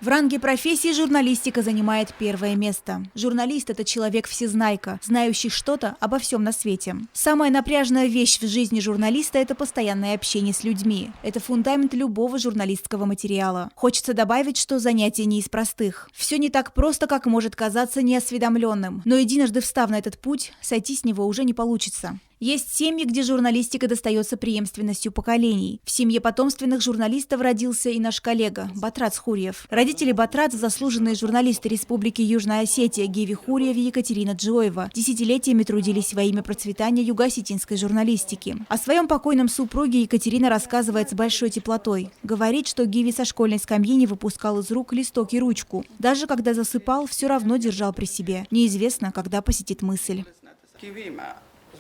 В ранге профессии журналистика занимает первое место. Журналист – это человек-всезнайка, знающий что-то обо всем на свете. Самая напряжная вещь в жизни журналиста – это постоянное общение с людьми. Это фундамент любого журналистского материала. Хочется добавить, что занятие не из простых. Все не так просто, как может казаться неосведомленным. Но единожды встав на этот путь, сойти с него уже не получится. Есть семьи, где журналистика достается преемственностью поколений. В семье потомственных журналистов родился и наш коллега Батрадз Хуриев. Родители Батрадза – заслуженные журналисты Республики Южная Осетия Гиви Хуриев и Екатерина Джоева. Десятилетиями трудились во имя процветания юго-осетинской журналистики. О своем покойном супруге Екатерина рассказывает с большой теплотой. Говорит, что Гиви со школьной скамьи не выпускал из рук листок и ручку. Даже когда засыпал, все равно держал при себе. Неизвестно, когда посетит мысль.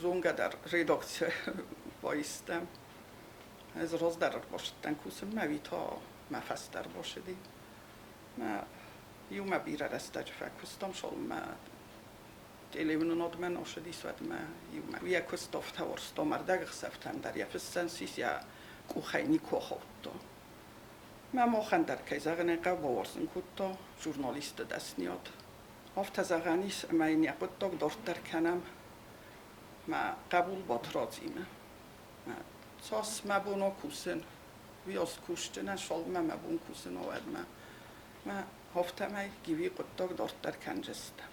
Зонгӕ дӕр редакцийы баистӕм. Ӕз раздӕр ӕрбацыдтӕн кусынмӕ, уый та мӕ фӕстӕ ӕрбацыди. Мӕ иумӕ бирӕ рӕстӕджы фӕкуыстам, цалынмӕ телеуынынадмӕ нӕ ацыдис, уӕдмӕ иумӕ. Йӕ куыст афтӕ уарзтам, ӕрдӕгӕхсӕвтӕм дӕр йӕ фыссӕн сис йӕ къухӕй никуы ахаудта. Мӕ махӕн дӕр, кӕй зӕгъын ӕй хъӕуы, бауарзын кодта журналисты дӕсныйад. Афтӕ зӕгъӕн ис, ӕмӕ йын йӕ хъуыддаг дарддӕр кӕнӕм мӕ хъӕбул Батрадзимӕ. Цас мӕ бон у кусын, уыйас кусджынӕн цалынмӕ мӕ бон кусын у, уӕдмӕ. Мӕ афтӕмӕй Гиви хъуыддаг дарддӕр кӕндзыстӕм.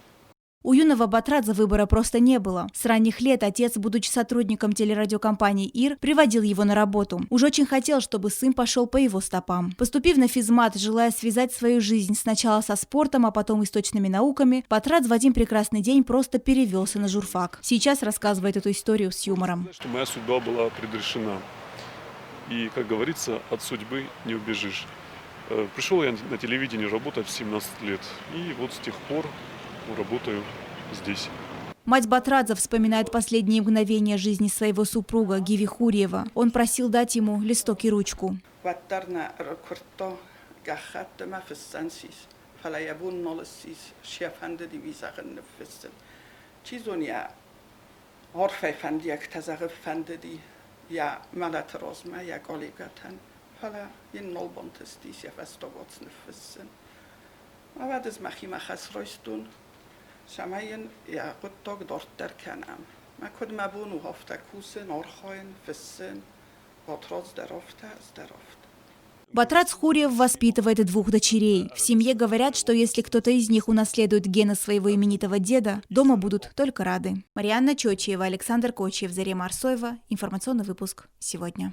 У юного Батрадза выбора просто не было. С ранних лет отец, будучи сотрудником телерадиокомпании «Ир», приводил его на работу. Уж очень хотел, чтобы сын пошел по его стопам. Поступив на физмат, желая связать свою жизнь сначала со спортом, а потом и с точными науками, Батрадз в один прекрасный день просто перевелся на журфак. Сейчас рассказывает эту историю с юмором. Что моя судьба была предрешена. И, как говорится, от судьбы не убежишь. Пришел я на телевидение работать в 17 лет. И вот с тех пор работаю здесь. Мать Батрадза вспоминает последние мгновения жизни своего супруга Гиви Хуриева. Он просил дать ему листок и ручку. Уӕддӕр нӕ ӕркуырдта гӕххӕтт ӕмӕ фыссӕн сис, фӕлӕ йӕ бон нал ссис, йӕ фӕндыди уый зӕгъын ныффыссын. Чи зоны, йӕ арфӕй фӕндиӕгтӕ зӕгъын фӕндыди йӕ мӕлӕты размӕ йӕ коллегӕтӕн, фӕлӕ йын нал бантыстис йӕ фӕстаг уац ныффыссын. Уӕд ӕз мӕхимӕ хӕс райстон, цӕмӕй йын йӕ хъуыддаг дарддӕр кӕнӕм. Мӕ куыд мӕ бон у, афтӕ кусын, архайын, фыссын, Батрадз дӕр афтӕ, ӕз дӕр афтӕ. Батрадз Хуриев воспитывает двух дочерей. В семье говорят, что если кто-то из них унаследует гены своего именитого деда, дома будут только рады. Марианна Чочиева, Александр Кочиев, Зарема Арсоева. Информационный выпуск «Сегодня».